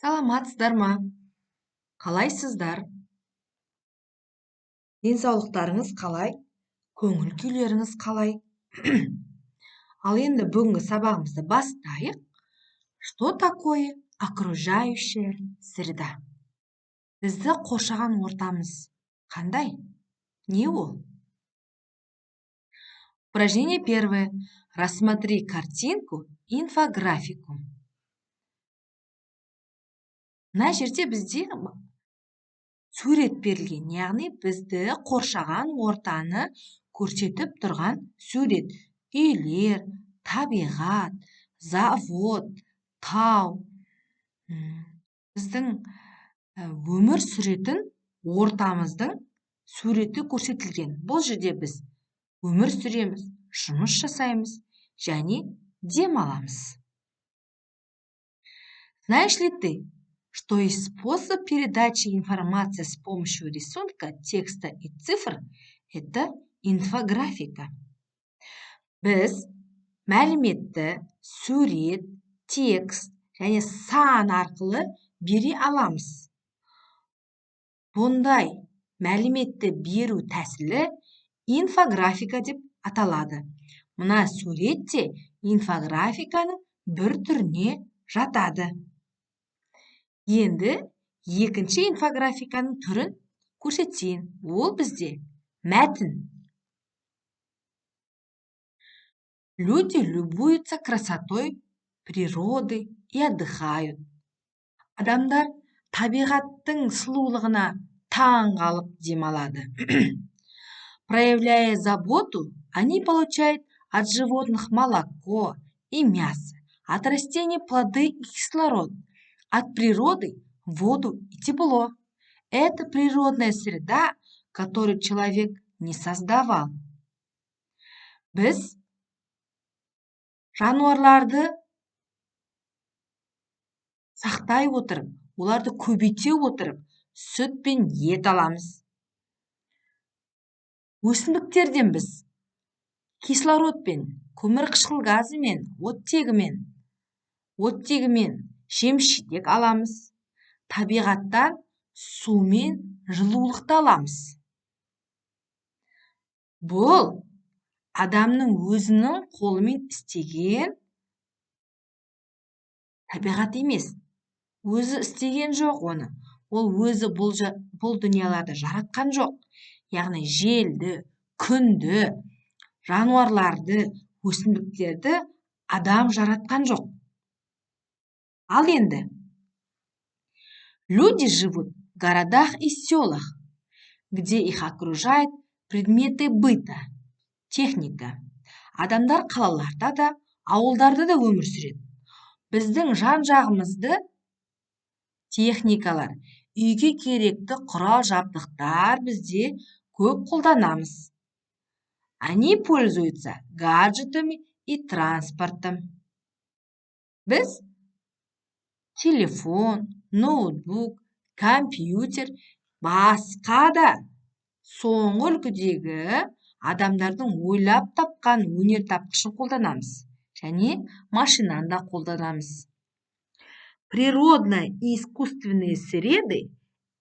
Саламатсыздар ма? Қалайсыздар? Денсаулықтарыңыз қалай? Көңіл күйлеріңіз қалай? Ал енді бүгінгі сабағымызды бастайық. Что такое окружающая среда? Бізді қоршаған ортамыз қандай? Не ол? Упражнение первое. Рассмотри картинку, инфографику. Мына жерде бізде сурет берілген, яғни бізді қоршаған ортаны көрсетіп тұрған сурет. Үйлер, табиғат, завод, тау, біздің өмір сүретін ортамыздың суреті көрсетілген. Бұл жерде біз өмір сүреміз, жұмыс жасаймыз және демаламыз. Знаешь ли ты, что есть способ передачи информации с помощью рисунка, текста и цифр – это инфографика? Біз мәліметті сурет, текст және сан арқылы бере аламыз. Бұндай мәліметті беру тәсілі инфографика деп аталады. Мына сурет те инфографиканың бір түріне жатады. Енді екінші инфографиканың түрін көрсетейін. Ол бізде мәтін. Люди любуются красотой природы и отдыхают. Адамдар табиғаттың сұлулығына таң қалып демалады. Проявляя заботу, они получают от животных молоко и мясо, от растений плоды и кислород, от природы воду и тепло. Это природная среда, которую человек не создавал. Біз жануарларды сақтай отырып, оларды көбейте отырып, сүт пен ет аламыз. Өсімдіктерден біз кислородпен, көмірқышқыл газымен, оттегімен жеміс-жидек аламыз. Табиғаттан су мен жылулықты аламыз. Бұл адамның өзінің қолымен істеген табиғат емес. Өзі істеген жоқ оны. Ол өзі бұл дүниелерді жаратқан жоқ. Яғни желді, күнді, жануарларды, өсімдіктерді адам жаратқан жоқ. Ал енді люди живут в городах и селах, где их окружают предметы быта, техника. Адамдар қалаларда да, ауылдарда да өмір сүреді. Біздің жан-жағымызды техникалар, үйге керекті құрал жабдықтар бізде көп қолданамыз. Они пользуются гаджетами и транспортом. Біз телефон, ноутбук, компьютер, басқа да соңғы үлгідегі адамдардың ойлап тапқан өнертапқышын қолданамыз және машинаны да қолданамыз. Природная и искусственные среды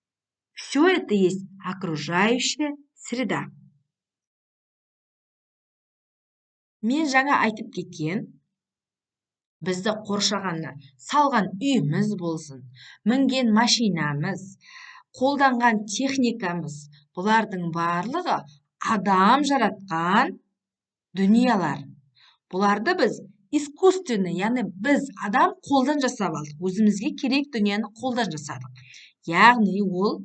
– все это есть окружающая среда. Мен жаңа айтып кеткен, бізді қоршағанда салған үйіміз болсын, мінген машинамыз, қолданған техникамыз, бұлардың барлығы адам жаратқан дүниелер. Бұларды біз искусственный, яғни біз адам қолдан жасап алдық, өзімізге керек дүниені қолдан жасадық. Яғни ол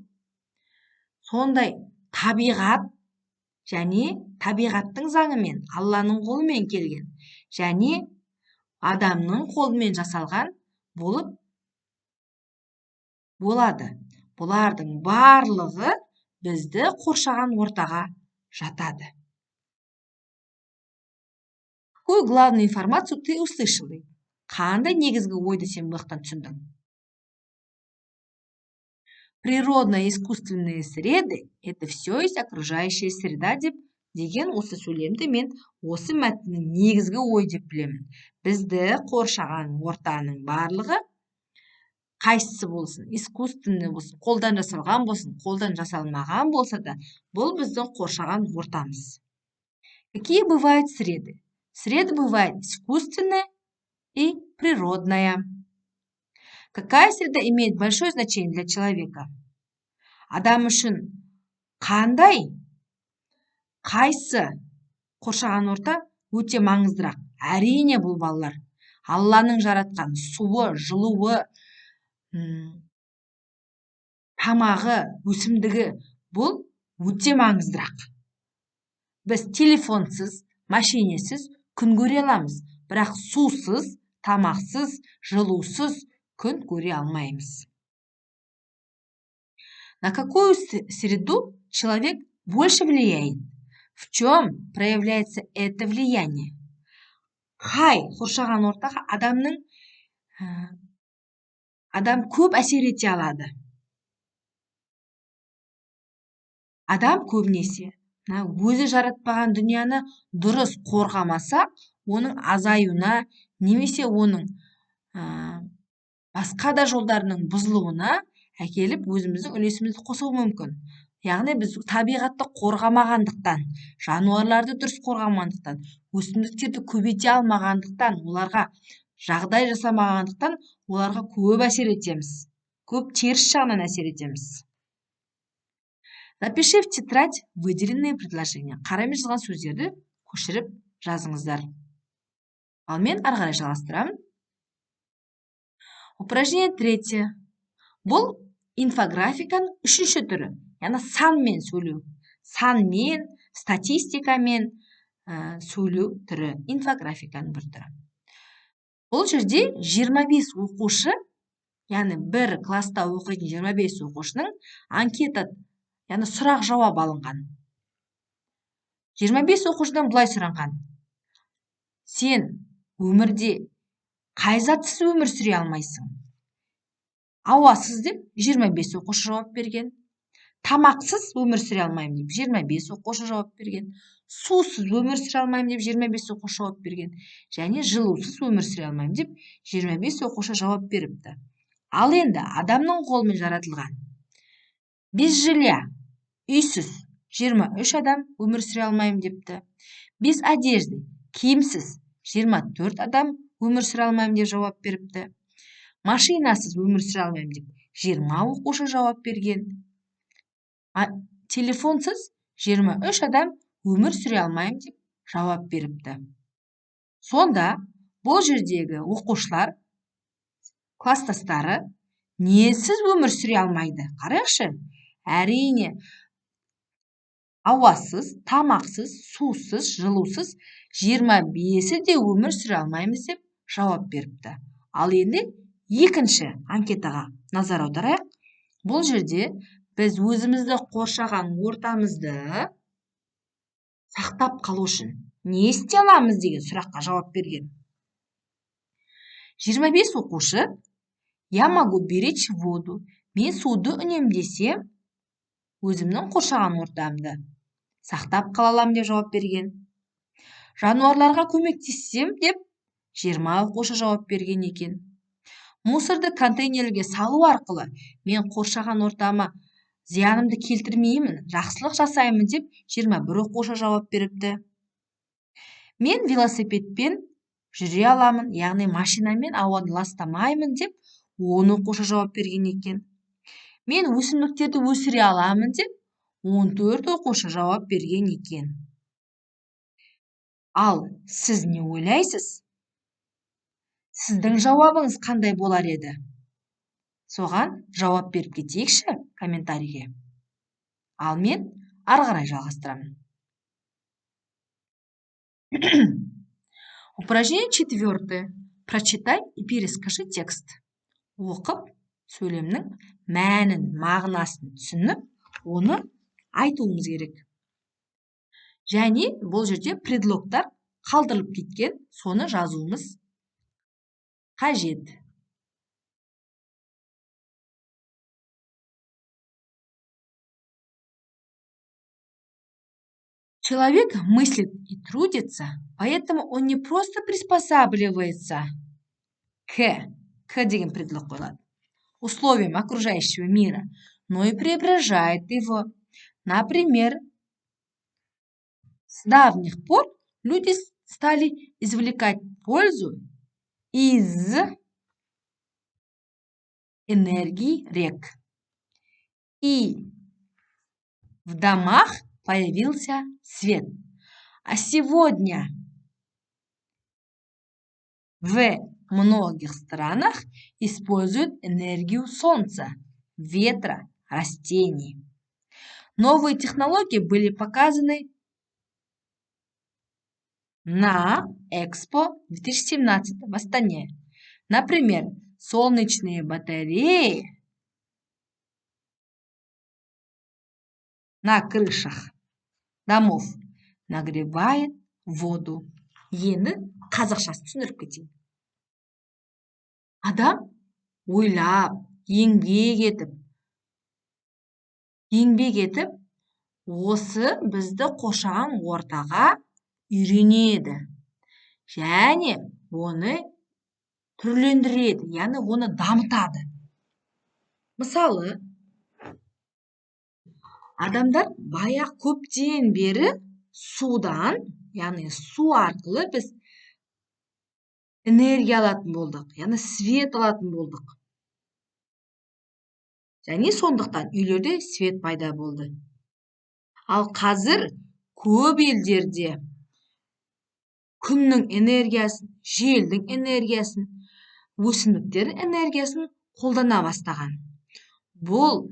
сондай табиғат және табиғаттың заңымен, Алланың қолымен келген және адамның қолымен жасалған болып болады. Бұлардың барлығы бізді қоршаған ортаға жатады. Какую главную информацию ты услышал? Қандай негізгі ойды сен бұл жақтан түсіндің? Природные и искусственные среды – это все есть окружающая среда деп деген осы сөйлемді мен осы мәтіннің негізгі ой деп білемін. Бізді қоршаған ортаның барлығы Қайсысы болсын, искусственный болсын, қолдан жасалған болсын, қолдан жасалмаған болса да, бұл біздің қоршаған ортамыз. Какие бывают среды? Среды бывает искусственная и природная. Какая среда имеет большое значение для человека? Адам үшін қандай, қайсы қоршаған орта өте маңыздырақ? Әрине, бұл балалар, Алланың жаратқан суы, жылуы, тамағы, өсімдігі, бұл өте маңыздырақ. Біз телефонсыз, машинесіз күн көре аламыз, бірақ сусыз, тамақсыз, жылусыз күн көре алмаймыз. На какую среду человек больше влияет? В чем проявляется это влияние? Қай қоршаған ортаға адам көп әсер ете алады? Адам көбінесе өзі жаратпаған дүнияны дұрыс қорғамаса, оның азаюына немесе оның басқа да жолдарының бұзылуына әкеліп өзіміздің үлесімізді қосуы мүмкін. Яғни біз табиғатты қорғамағандықтан, жануарларды дұрыс қорғамағандықтан, өсімдіктерді көбейте алмағандықтан, оларға жағдай жасамағандықтан оларға көп әсер етеміз. Көп теріс жағынан әсер етеміз. Запиши в тетрадь выделенные предложения. Қарамен жазған сөздерді көшіріп жазыңыздар. Ал мен ары қарай жалғастырамын. Упражнение третье. Бұл инфографиканың үшінші түрі. Яғни санмен сөйлеу. Санмен, статистикамен сөйлеу түрі, инфографиканың бір түрі. Бұл жерде 25 оқушы, яғни бір класста оқитын 25 оқушының анкета, яғни сұрақ-жауап алынған. 25 оқушыдан былай сұранған. Сен өмірде қай затсыз өмір сүре алмайсың? Ауасыз деп 25 оқушы жауап берген. Тамақсыз өмір сүре алмаймын деп 25 оқушы жауап берген. Сусыз өмір сүре алмаймын деп 25 оқушы жауап берген. Және жылусыз өмір сүре алмаймын деп 25 оқушы жауап беріпті. Ал енді адамның қолымен жаратылған без жилья, үйсіз 23 адам өмір сүре алмаймын депті. Без одежды, киімсіз 24 адам өмір сүре алмаймын деп жауап беріпті. Машинасыз өмір сүре алмаймын деп 20 оқушы жауап берген. Телефонсыз 23 адам өмір сүре алмаймын деп жауап беріпті. Сонда бұл жердегі оқушылар, кластастары несіз өмір сүре алмайды? Қарайықшы. Әрине, ауасыз, тамақсыз, сусыз, жылусыз 25-і де өмір сүре алмаймыз деп жауап беріпті. Ал енді екінші анкетаға назар аударайық. Бұл жерде біз өзімізді қоршаған ортамызды сақтап қалу үшін не істей аламыз деген сұраққа жауап берген. 25 оқушы я могу беречь воду, мен суды үнемдесем, өзімнің қоршаған ортамды сақтап қала аламын деп жауап берген. Жануарларға көмектессем деп 20 оқушы жауап берген екен. Мусорды контейнерге салу арқылы мен қоршаған ортама зиянымды келтірмеймін, жақсылық жасаймын деп 21 оқушы жауап беріпті. Мен велосипедпен жүре аламын, яғни машинамен ауаны ластамаймын деп 10 оқушы жауап берген екен. Мен өсімдіктерді өсіре аламын деп 14 оқушы жауап берген екен. Ал сіз не ойлайсыз? Сіздің жауабыңыз қандай болар еді? Соған жауап беріп кетейікші комментарийге. Ал мен ары қарай жалғастырамын. Упражнение четвертое. Прочитай и перескажи текст. Оқып, сөйлемнің мәнін, мағынасын түсініп, оны айтуымыз керек. Және бұл жерде предлогтар қалдырылып кеткен, соны жазуымыз қажет. Человек мыслит и трудится, поэтому он не просто приспосабливается к, к деген предлог қойылады. условиям окружающего мира, но и преображает его. Например, с давних пор люди стали извлекать пользу из энергии рек. И в домах появился свет. А сегодня в многих странах используют энергию солнца, ветра, растений. Новые технологии были показаны на Экспо 2017 в Астане. Например, солнечные батареи на крышах домов нагревает воду. Енді қазақшасын түсіндіріп кетейін. Адам ойлап, еңбек етіп, осы бізді қоршаған ортаға үйренеді және оны түрлендіреді, яғни оны дамытады. Мысалы, адамдар баяғы көптен бері судан, яғни су арқылы біз энергия алатын болдық, яғни свет алатын болдық. Және сондықтан үйлерде свет пайда болды. Ал қазір көп елдерде күннің энергиясын, желдің энергиясын, өсімдіктердің энергиясын қолдана бастаған. Бұл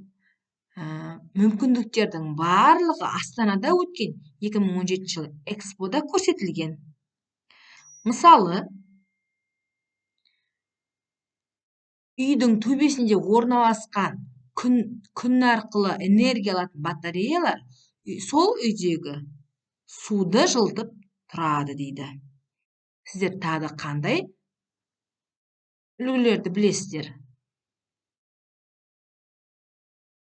мүмкіндіктердің барлығы Астанада өткен 2017 жылы Экспода көрсетілген. Мысалы, үйдің төбесінде орналасқан күн арқылы энергия алатын батареялар сол үйдегі суды жылытып тұрады дейді. Сіздер тағы қандай үлгілерді білесіздер?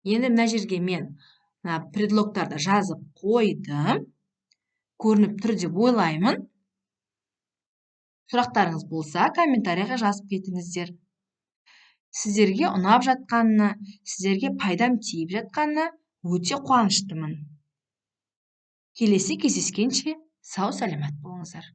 Енді мына жерге мен мына предлогтарды жазып қойдым. Көрініп тұр деп ойлаймын. Сұрақтарыңыз болса, комментарийға жазып кетіңіздер. Сіздерге ұнап жатқанына, сіздерге пайдам тиіп жатқанына өте қуаныштымын. Келесі кездескенше сау-саламат болыңыздар.